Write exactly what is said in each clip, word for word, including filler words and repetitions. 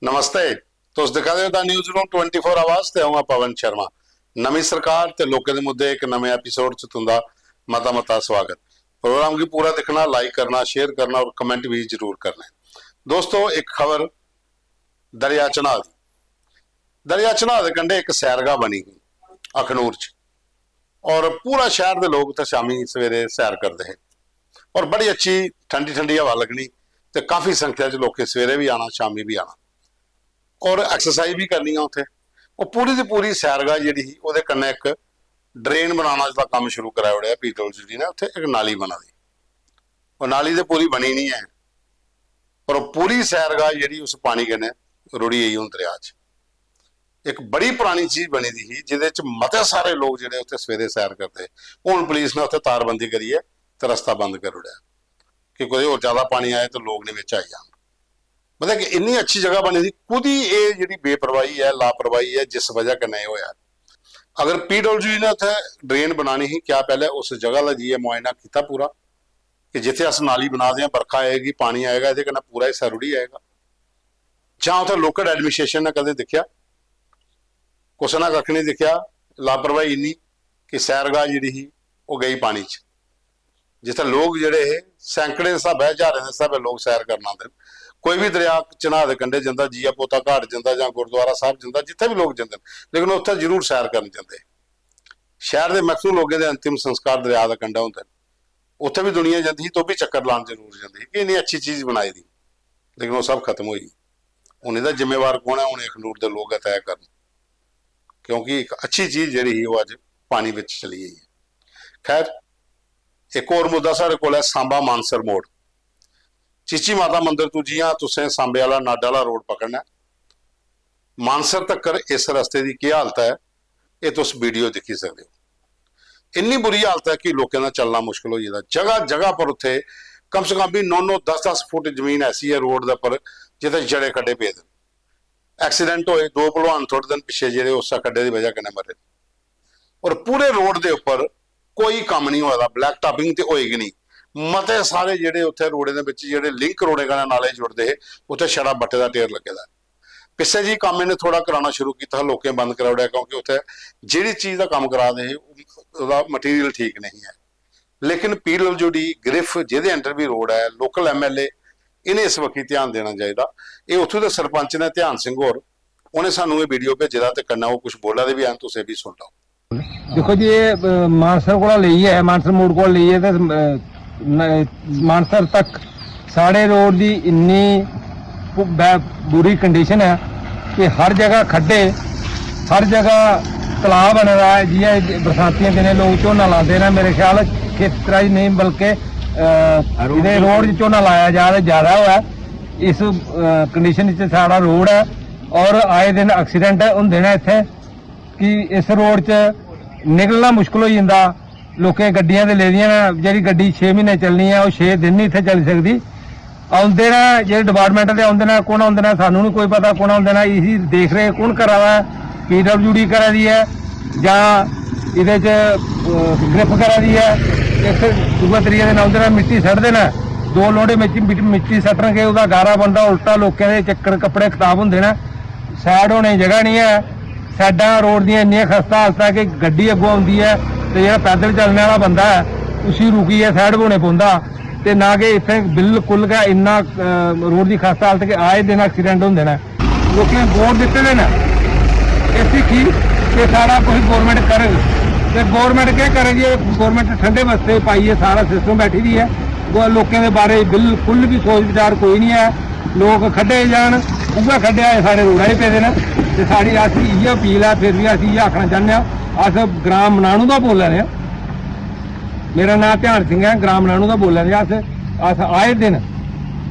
नमस्ते, तुस दिक्खा दे ओ the news room twenty four आवाज ते अ'ऊं आं पवन शर्मा। नमीं सरकार ते लोकें दे मुद्दे इक नमें एपिसोड च तुं'दा मता मता स्वागत। प्रोग्राम गी पूरा दिक्खना, लाइक करना, शेयर करना और कमेंट भी जरूर करना। दोस्तो, इक खबर दरिया चन्हां दी। दरिया चन्हां दे कंढे इक सैरगाह बनी ही अखनूर च, और पूरा शैह्र दे लोक उत्थै शामी सवेरे सैर करदे हे, और बड़ी अच्छी ठंडी ठंडी हवा लग्गनी, ते काफी संख्या च लोकें सवेरे बी आना, शामी बी आना, और एक्सरसाइज बी करनी ऐ उत्थै। ओह् पूरी दी पूरी सैरगाह जेह्ड़ी ही, ओह्दे कन्नै इक ड्रेन बनाना दा कम्म शुरू कराई ओड़ेआ पीडब्ल्यूडी ने। उत्थै इक नाली बना दी, ओह् नाली ते पूरी बनी निं ऐ, पर ओह् पूरी सैरगाह जेह्ड़ी उस पानी कन्नै रुढ़ी गेई हून दरेआ च। इक बड़ी परानी चीज बनी दी ही, जेह्दे च मते सारे लोक जेह्ड़े उत्थै सवेरे सैर करदे हे। हून पुलिस ने उत्थै तारबंदी करियै ते रस्ता बंद करी ओड़ेआ कि कुतै होर ज्यादा पानी आए ते लोक निं बिच आई जान। मतलब कि इन्नी अच्छी जगह बनी दी, कुदी एह् जेह्ड़ी बेपरवाही ऐ, लापरवाही ऐ, जिस वजह कन्नै एह् होएआ। अगर पीडब्ल्यूडी ने उत्थै ड्रेन बनानी ही, क्या पैह्लें उस जगह दा जाइयै मुआयना कीता पूरा कि जित्थै अस नाली बना दे आं, बरखा आएगी, पानी आएगा, एह्दे कन्नै पूरा हिस्सा रुढ़ी जाएगा? जां उत्थै लोकल एडमिनिस्ट्रेशन ने कदें दिक्खेआ? कुसै ने कक्ख निं दिक्खेआ, लापरवाही इन्नी कि सैरगाह जेह्ड़ी ही, ओह् गेई पानी च, जित्थै लोक जेह्ड़े हे, सैकड़ें दे स्हाबै, ज्हारें दे स्हाबै लोक सैर करन आंदे न। कोई बी दरेआ चन्हां दे कंढे जंदा, जिया पोता घाट जंदा जां गुरुद्वारा साहब जंदा, जित्थै बी लोक जंदे न, लेकिन उत्थै जरूर सैर करन जंदे। शैह्र दे मैक्सिमम लोकें दे अंतिम संस्कार दरेआ दे कंढे होंदे न। उत्थै बी दुनिया जंदी ही, तो बी चक्कर लान जरूर जंदी ही कि इन्नी अच्छी चीज बनाई दी, लेकिन ओह् सब खत्म होई गेई। हून एह्दा जिम्मेवार कौन ऐ? हून एह् अखनूर दे लोक गै तय करन, क्योंकि इक अच्छी चीज जेह्ड़ी ही, ओह् अज्ज पानी बिच चली गेई ऐ। खैर, इक होर मुद्दा साढ़े कोल ऐ, सांबा मानसर मोड़। चीची माता मंदर तू जि'यां तुसें सांबे आह्ला नाडा आह्ला रोड पकड़ना ऐ, मानसर तक्कर इस रस्ते दी केह् हालत ऐ, एह् तुस वीडियो दिक्खी सकदे ओ। इन्नी बुरी हालत ऐ कि लोकें दा चलना मुश्कल होई गेदा। जगह जगह पर उत्थे कम से कम भी नौ नौ दस दस फुट जमीन ऐसी ऐ रोड दे उप्पर, जित्थै जड़े खड्डे पेदे न। एक्सीडेंट होए, दो भलवान थोड़े दिन पिच्छे जेह्ड़े उस्सै खड्डे दी बजह कन्नै मरे। और पूरे रोड दे उप्पर कोई कम्म नहीं होआ दा, ब्लैक टॉपिंग ते होई गै नहीं। मते सारे जेह्ड़े उत्थे रोडें दे बिच जेह्ड़े लिंक रोडें कन्नै नाले जुड़दे हे, उत्थे छड़ा बट्टे दा ढेर लग्गे दा। पिस्सै जी कम्म इ'नें थोड़ा कराना शुरू कीता हा, लोकें बंद कराई ओड़ेआ, क्योंकि उत्थे जेह्ड़ी चीज दा कम्म करा दे हे, ओह्दा मटीरियल ठीक नहीं ऐ। लेकिन पीडब्ल्यूडी ग्रिफ, जेह्दे अंडर बी रोड ऐ, लोकल एमएलए, इ'नें इस बक्खी ध्यान देना चाहिदा। एह् उत्थूं दे सरपंच ने, ध्यान सिंह होर, उ'नें सानू एह् वीडियो भेजे दा ते कन्नै ओह् कुछ बोला दे बी हैन, तुस एह् बी सुन लैओ। दिक्खो जी, एह्, अ, मानसर कोला लेइयै, मानसर मोड़ कोला लेइयै ते, अ, न-, मानसर तक साढ़े रोड दी इन्नी बु-, बै-, बुरी कंडीशन ऐ कि हर जगह खड्डे, हर जगह तलाऽ बने दा ऐ। जि'यां एह् बरसांतियें दिनें लोक झोना लांदे न, मेरे ख्याल खेतरा च नेईं, बल्कि, अ, इ'नें रोड च झोना लाया जा ते ज्यादा होऐ। इस, अ, कंडीशन च साढ़ा रोड ऐ और आए दिन एक्सीडेंट होंदे न इत्थै। कि इस रोड च निकलना मुश्कल होई जंदा। लोकें गड्डियां ते लेदियां न, जेह्ड़ी गड्डी छे म्हीने चलनी ऐ, ओह् छे दिन निं इत्थै चली सकदी। औंदे न जेह्ड़े डिपार्टमेंट दे, औंदे न, कु'न औंदे न, सानूं निं कोई पता कु'न औंदे न। इसी देख रेख कु'न करा दा ऐ? पीडब्ल्यूडी करा दी ऐ जां एह्दे च, अ, ग्रिप करा दी ऐ? इक दूए त्रिये दिन औंदे न, मिट्टी सटदे न, दो लोड़े मिट्टी, मिट्टी, मिट्टी सट्टन गे, ओह्दा गारा बनदा उल्टा, लोकें दे चक्कर, कपड़े खराब होंदे न। साइड होने दी जगह निं ऐ। साइडां रोड दियां इन्नियां खस्ता हालतां कि गड्डी अग्गों औंदी ऐ ते जेह्ड़ा पैदल चलने आह्ला बंदा ऐ, उसी रुकियै साइड होने पौंदा। ते ना कि इत्थै बिल्कुल गै इन्ना, अ, रोड दी खस्ता हालत कि आए दिन एक्सीडेंट होंदे न। लोकें वोट दित्ते दे न, इसी ठीक कि साढ़ा कोई गौरमेंट करग। ते गौरमेंट केह् करग? एह् गौरमेंट ठंडे बस्ते पाइयै सारा सिस्टम बैठी दी ऐ। गौ-, लोकें दे बारे च बिल्कुल बी सोच विचार कोई निं ऐ। लोक खड्डे च जान, उ'ऐ खड्डे अजें साढ़े रोड़ा च पेदे न। ते साढ़ी अस इ'यै अपील ऐ, फिर बी अस इ'यै आखना चाह्न्ने आं, अस ग्राम मनानू दा बोल्ला दे आं। मेरा नांऽ ध्यान सिंह ऐ, ग्राम मनानू दा बोल्ला दे आं। अस, अस आए दिन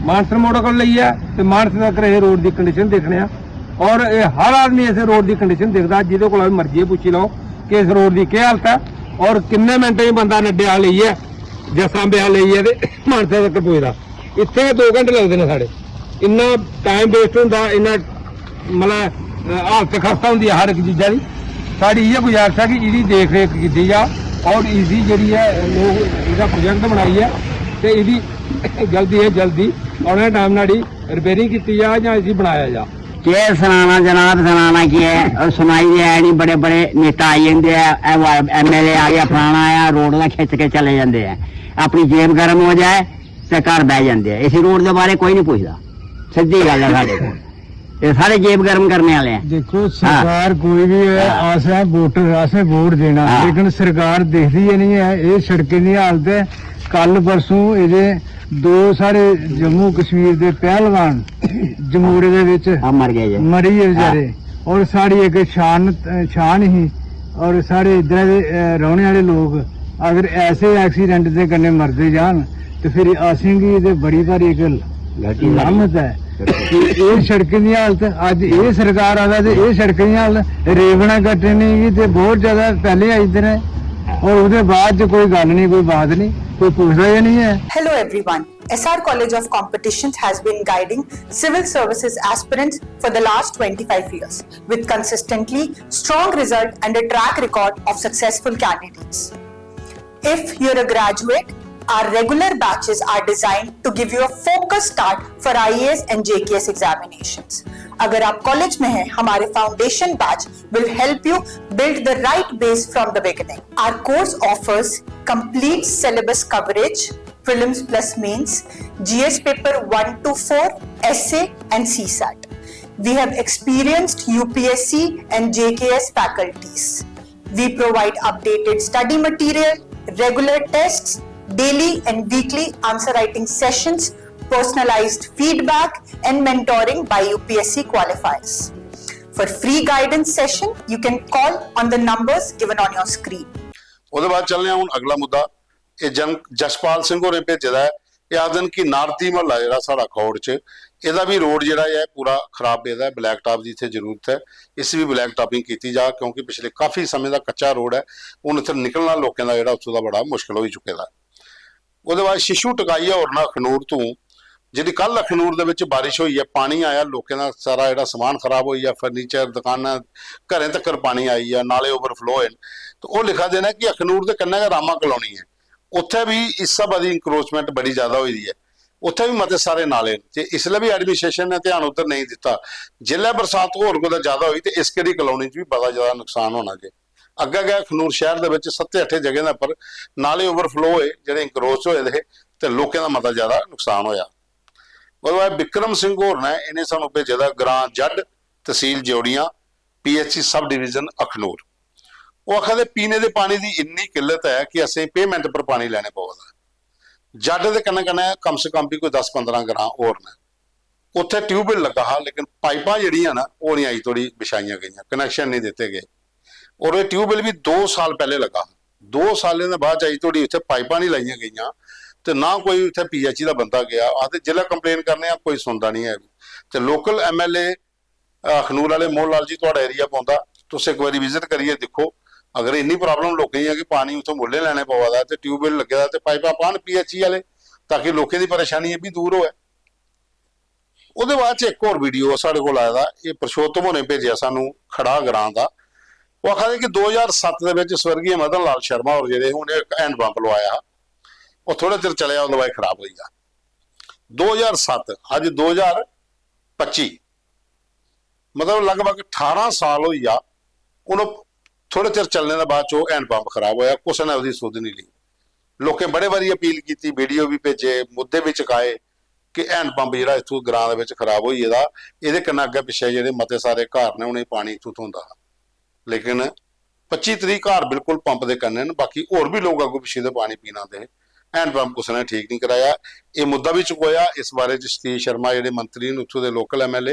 मानसर मोड़ कोला लेइयै ते मानसर तगर एह् रोड दी कंडीशन दिक्खने आं। और एह् हर आदमी इस रोड दी कंडीशन दिखदा, जेह्दे कोला बी मर्जी पुच्छी लैओ कि इस रोड दी केह् हालत ऐ और किन्ने मिंटें च बंदा नड्डे हा लेइयै जां सांबे हा लेइयै ते मानसर तगर पुजदा। इत्थै गै दो घैंटे लगदे न साढ़े। इन्ना टाइम वेस्ट होंदा, इन्ना, मतलब, अ, हालत खस्ता होंदी ऐ हर इक चीजा दी। साढ़ी इ'यै गुजारिश ऐ कि एह्दी देख रेख कीती जा और इसी जेह्ड़ी ऐ, लोक एह्दा प्रोजेक्ट बनाइयै ते एह्दी जल्दी शा जल्दी औने आह्ले टाइम न्हाड़ी रिपेयरिंग कीती जा जां इसी बनाया जा। केह् सनाना जनाब, सनाना केह् ऐ? ओह् सुनाई दे ऐ नी, बड़े बड़े नेता आई जंदे ऐ, एमएलए आ गया, फलाना आया, रोड दा खिच्च के चले जंदे ऐ। अपनी जेब गर्म हो जाए ते घर बह जंदे ऐ। इसी रोड दे बारे कोई नहीं पुछदा, सिद्धी गल्ल ऐ साढ़े कोल। एह् सारे जेब गर्म करने आह्ले ऐ। देखो, सरकार कोई बी होऐ, हां। असें वोटर, असें वोट देना, हां। लेकिन सरकार दिखदी गै नहीं ऐ। एह् सड़कें दी हालत ऐ। कल परसों एह्दे दो साढ़े जम्मू कश्मीर दे पहलवान जमूरे दे बिच हां, मर गए जी। मरी गे बेचारे। हां। और साढ़ी इक शान, शान ही। और साढ़े इद्धरै दे, अ, रौह्ने आह्ले लोक अगर ऐसे एक्सीडेंट दे कन्नै मरदे जान ते फिर असेंगी ते बड़ी भारी इक गलती होई। लामत ऐ। बिल्कुल। कि एह् सड़कें दी हालत, अज्ज एह् सरकार आवै ते एह् सड़कें दी हालत, रेवड़ां कट्टने गी ते बहुत ज्यादा पैह्लें आई जंदे न। और ओह्दे बाद च कोई गल्ल नहीं, कोई बात नहीं, कोई पुछदा गै नहीं ऐ। Hello everyone. S R College of Competitions has been guiding civil services aspirants for the last twenty-five years, with consistently strong result and a track record of successful candidates. If you're a graduate, our regular batches are designed to give you a focused start for I A S and J K S examinations. अगर आप college में हैं, हमारे foundation batch will help you build the right base from the beginning. Our course offers complete syllabus coverage, prelims plus mains, G S paper one to four, essay and C sat. We have experienced U P S C and J K S faculties. We provide updated study material, regular tests, daily and weekly answer writing sessions, personalized feedback, and mentoring by U P S C qualifiers. For free guidance session, you can call on the numbers given on your screen. ओह्दे बाद चलने आं हून अगला मुद्दा। एह् जन जशपाल सिंह होरें भेजे दा ऐ। एह् आखदे न कि नारदी म्हल्ला जेह्ड़ा साढ़ा खौड़ च, एह्दा बी रोड जेह्ड़ा ऐ पूरा खराब पेदा ऐ, ब्लैक टाप दी इत्थै जरूरत ऐ, इसी बी ब्लैक टापिंग कीती जा, क्योंकि पिछले काफी समें दा कच्चा रोड ऐ। हून इत्थै निकलना लोकें दा जेह्ड़ा उत्थूं दा बड़ा मुश्कल होई चुके दा ऐ। ओह्दे बाद शिशु टकाइया होर न अखनूर तों, जेह्ड़ी कल अखनूर दे बिच बारिश होई ऐ, पानी आया, लोकें दा सारा जेह्ड़ा समान खराब होई गेआ, फर्नीचर, दकानां, घरें तक्कर पानी आई गेआ, नाले ओवरफ्लो होए न। ते ओह् लिखा दे न कि अखनूर दे कन्नै गै रामा कलोनी ऐ, उत्थै बी इस स्हाबा दी इंक्रोचमेंट बड़ी ज्यादा होई दी ऐ, उत्थै बी मते सारे नाले न ते इसलै बी एडमिनिस्ट्रेशन ने ध्यान उद्धर नेईं दित्ता। जिसलै बरसांत होर कुतै ज्यादा होई ते इस केह्ड़ी कलोनी च बी बड़ा ज्यादा नुकसान होना जे। अग्गै गै अखनूर शैह्र दे बिच सत्ते अट्ठे जगहें दे उप्पर नाले ओवरफ्लो होए, जेह्ड़े इंक्रोच होए दे हे ते लोकें दा मता ज्यादा नुकसान होआ। ओह्दे बाद बिक्रम सिंह होर ने इ'नें सानूं भेजे दा ग्रां जड्ड, तसील ज्योड़ियां, पीएचई सब डिवीजन अखनूर। ओह् आखा दे पीने दे पानी दी इन्नी किल्लत ऐ कि असें पेमेंट पर पानी लैने पवा दा। जड्ड दे कन्नै कन्नै कम से कम बी कोई दस पंदरां ग्रां होर न, उत्थै ट्यूबवैल लग्गा हा, लेकिन पाइपां जेह्ड़ियां ना, ओह् निं अजें धोड़ी बिछाइयां गेइयां, कनैक्शन निं दित्ते गे। और एह् ट्यूबवैल बी दो साल पैह्ले लग्गा हा, दो सालें दे बाद अजें धोड़ी उत्थै पाइपां निं लाइयां गेइयां ते ना कोई उत्थै पीएचई दा बंदा गेआ। आखदे जिसलै कंप्लेन करने आं, कोई सुनदा निं ऐ। ते लोकल एमएलए अखनूर आह्ले मोहन लाल जी, थुआढ़ा एरिया पौंदा, तुस इक बारी विजिट करियै दिक्खो। अगर इन्नी प्रॉब्लम लोकें गी ऐ कि पानी उत्थै मुल्लें लैने पवा दा ते ट्यूबवैल लग्गे दा ते पाइपां पान पीएचई आह्ले, ताकि लोकें दी परेशानी एह् बी दूर होऐ। ओह्दे बाद च इक होर वीडियो साढ़े कोल आए दा, एह् पुरुषोत्तम होरें भेजेआ सानूं, खड़ा ग्रां दा। ओह् आखा दे कि दो ज्हार सत्त दे बिच स्वर्गीय मदन लाल शर्मा होर जेह्ड़े हे, उ'नें इक हैंड पंप लोआया हा, ओह् थोह्ड़ा चिर चलेआ, ओह्दे बाद खराब होई गेआ। दो ज्हार सत्त, अज्ज दो ज्हार पच्ची, मतलब लगभग ठारां साल होई गेआ। हून ओह् थोह्ड़े चिर चलने दे बाद च ओह् हैंड पंप खराब होया, कुसै ने ओह्दी सुध निं लेई। लोकें बड़े बारी अपील कीती, वीडियो बी भेजे, मुद्दे बी चुकाए कि हैंड पंप जेह्ड़ा इत्थूं ग्रां दे बिच खराब होई गेदा, एह्दे कन्नै अग्गें पिच्छें जेह्ड़े मते सारे घर न, उ'नेंगी पानी इत्थूं थ्होंदा हा। लेकिन पच्ची त्रीह् घर बिल्कुल पंप दे कन्नै न, बाकी होर बी लोक अग्गों पिच्छें दे पानी पीन आंदे हे। हैंड पंप कुसै ने ठीक निं कराया। एह् मुद्दा बी चुकोया, इस बारे च सतीश शर्मा जेह्ड़े मंत्री न उत्थूं दे लोकल एमएलए,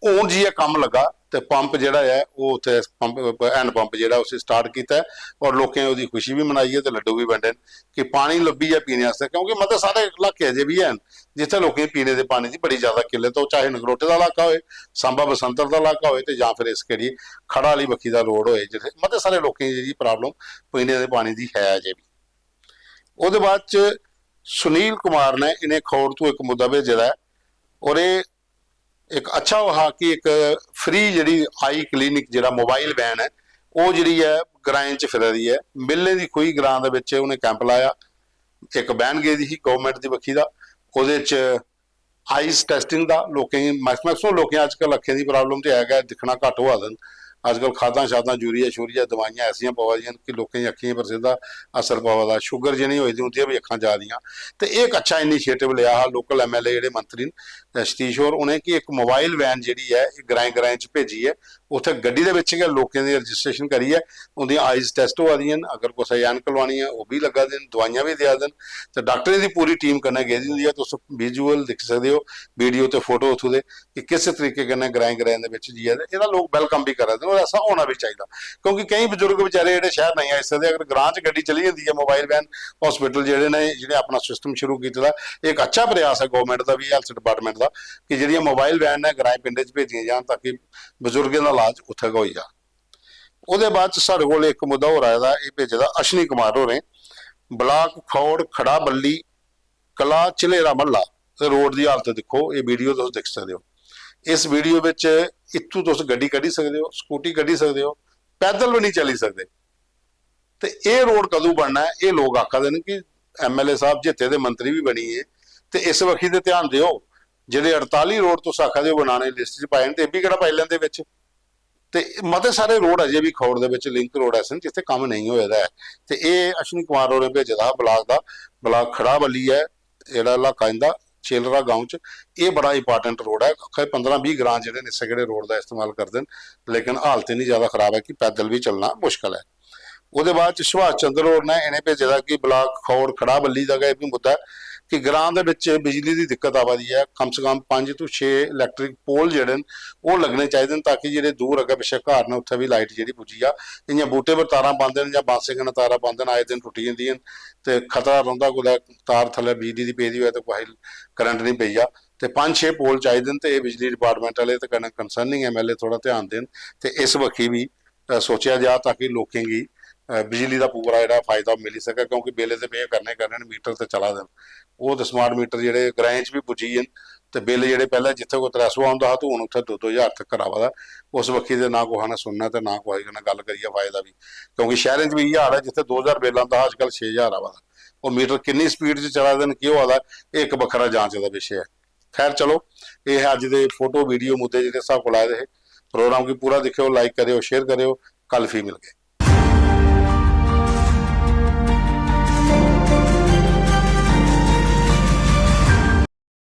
हून जि'यां कम्म लग्गा ते पंप जेह्ड़ा ऐ ओह् उत्थै पंप, हैंड पंप जेह्ड़ा उसी स्टार्ट कीता ऐ और लोकें ओह्दी खुशी बी मनाई ऐ ते लड्डू बी बंडे न कि पानी लब्भी गेआ पीने आस्तै, क्योंकि मते सारे इलाके अजें बी हैन जित्थै लोकें गी पीने दे पानी दी बड़ी ज्यादा किल्लत ऐ, ओह् चाहे नगरोटे दा इलाका होए, सांबा बसंतर दा इलाका होए ते जां फिर इस केह्ड़ी खड़ा आह्ली बक्खी दा रोड होए, जित्थै मते सारे लोकें गी जेह्ड़ी प्रॉब्लम पीने दे पानी दी है अजें बी। ओह्दे बाद च सुनील कुमार ने इ'नें खौड़ तों इक मुद्दा भेजे दा ऐ और एह् इक अच्छा ओह् हा कि इक फ्री जेह्ड़ी आई क्लिनिक जेह्ड़ा मोबाइल वैन ऐ, ओह् जेह्ड़ी ऐ ग्राएं च फिरा दी ऐ। मिल्लें दी खूही ग्रां दे बिच उ'नें कैंप लाया, इक वैन गेदी ही गौरमेंट दी बक्खी दा, ओह्दे च आइज टेस्टिंग दा लोकें गी, मैक्सिमम लोकें अजकल अक्खें दी प्रॉब्लम ते है गै, दिक्खना घट्ट होआ दे न। अजकल खादां शादां, यूरिया शूरिया, दवाइयां ऐसियां पवा दियां न कि लोकें दी अक्खियें पर सिद्धा असर पवा दा। शुगर जि'नेंगी होई दी, उं'दियां बी अक्खां जा दियां। ते एह् इक अच्छा इनिशिएटिव लेआ हा लोकल एमएलए जेह्ड़े मंत्री न, अ, सतीश होर, उ'नें कि इक मोबाइल वैन जेह्ड़ी ऐ, एह् ग्राएं ग्राएं च भेजी ऐ। उत्थै गड्डी दे बिच गै लोकें दी रजिस्ट्रेशन करियै उं'दियां आइज टेस्ट होआ दियां न। अगर कुसै गी ऐनक लोआनी ऐ, ओह् बी लग्गा दे न, दवाइयां बी देआ दे न। ते डाक्टरें दी पूरी टीम कन्नै गेदी होंदी ऐ। तुस विजुअल दिक्खी सकदे ओ, वीडियो ते फोटो उत्थूं दे, कि किस तरीके कन्नै ग्राएं ग्राएं दे बिच जाइयै ते एह्दा लोक वेलकम बी करा दे न, और ऐसा होना बी चाहिदा। क्योंकि केईं बजुर्ग बेचारे जेह्ड़े शैह्र नेईं आई सकदे, अगर ग्रां च गड्डी चली जंदी ऐ, मोबाइल वैन, हॉस्पिटल जेह्ड़े ने, जि'नें अपना सिस्टम शुरू कीते दा, इक अच्छा प्रयास ऐ गौरमेंट दा बी, हेल्थ डिपार्टमेंट दा, कि जेह्ड़ियां मोबाइल वैन ने ग्राएं पिंडें च भेजियां जान, ताकि बजुर्गें दा इलाज उत्थै गै होई जा। ओह्दे बाद च साढ़े कोल इक मुद्दा होर आए दा, एह् भेजे दा अश्विनी कुमार होरें, ब्लाक खौड़, खड़ा बल्ली, कला झलेरा म्हल्ला, ते रोड दी हालत दिक्खो, एह् वीडियो तुस दिक्खी सकदे ओ। इस वीडियो बिच इत्थूं तुस गड्डी कड्ढी सकदे ओ, स्कूटी कड्ढी सकदे ओ, पैदल बी निं चली सकदे। ते एह् रोड कदूं बनना ऐ, एह् लोक आखा दे न कि एमएलए साहब जित्ते दे, मंत्री बी बनी गे, ते इस बक्खी ते ध्यान देओ। जेह्ड़े अड़ताली रोड तुस आखा दे ओ बनाने, लिस्ट च पाए न, ते एह् बी केह्ड़ा पाई लैंदे बिच? ते मते सारे रोड अजें बी खौड़ दे बिच, लिंक रोड ऐसे न जित्थै कम्म नेईं होए दा ऐ। ते एह् अश्विनी कुमार होरें भेजे दा हा ब्लाक दा, ब्लाक खड़ा बल्ली ऐ जेह्ड़ा इलाका इं'दा, चेलरा गांव च। एह् बड़ा इंपार्टेंट रोड ऐ। आखा दे पंदरां बीह् ग्रां जेह्ड़े न इस्सै केह्ड़े रोड दा इस्तेमाल करदे न, लेकिन हालत इन्नी ज्यादा खराब ऐ कि पैदल बी चलना मुश्कल ऐ। ओह्दे बाद च सुभाष चंद्र होर ने इ'नें भेजे दा कि ब्लाक खौड़ खड़ा बल्ली दा गै एह् बी मुद्दा ऐ कि ग्रां दे बिच बिजली दी दिक्कत आवा दी ऐ, कम से कम पंज तों छे इलैक्ट्रिक पोल जेह्ड़े न, ओह् लग्गने चाहिदे न, ताकि जेह्ड़े दूर अग्गें पिच्छें घर न, उत्थै बी लाइट जेह्ड़ी पुज्जी जा। इ'यां बूह्टे पर तारां पांदे न जां बांसें कन्नै तारां पांदे न, आए दिन टुट्टी जंदियां न, ते खतरा रौंह्दा कुतै तार थल्लै बिजली दी पेदी होऐ ते कुसै गी करंट निं पेई जा। ते पंज छे पोल चाहिदे न, ते एह् बिजली डिपार्टमेंट आह्ले ते कन्नै कंसर्निंग एमएलए थोह्ड़ा ध्यान देन, ते इस बक्खी बी अ, सोचेआ जा, ताकि लोकें गी, अ, बिजली दा पूरा जेह्ड़ा फायदा मिली सकै, क्योंकि बिल ते पे करने करने न, मीटर ते चला दे न। ओह् ते स्मार्ट मीटर जेह्ड़े ग्राएं च बी पुज्जी गे न, ते बिल जेह्ड़े पैह्लें जित्थै कोई त्रै सौ औंदा हा, ते हून उत्थै दो दो ज्हार तक्कर आवा दा। उस बक्खी ते ना कुसै ने सुनना ते ना कुसै कन्नै गल्ल करियै फायदा बी, क्योंकि शैह्रें च बी इ'यै हाल ऐ, जित्थै दो ज्हार बिल आंदा हा, अजकल छे ज्हार आवा दा। ओह् मीटर किन्नी स्पीड च चला दे न, केह् होआ दा, एह् इक बक्खरा जांच दा विशे ऐ। खैर, चलो, एह् हे अज्ज दे फोटो, वीडियो, मुद्दे जेह्ड़े साढ़े कोल आए दे हे। प्रोग्राम गी पूरा दिक्खेओ, लाइक करेओ, शेयर करेओ। कल फ्ही मिलगे।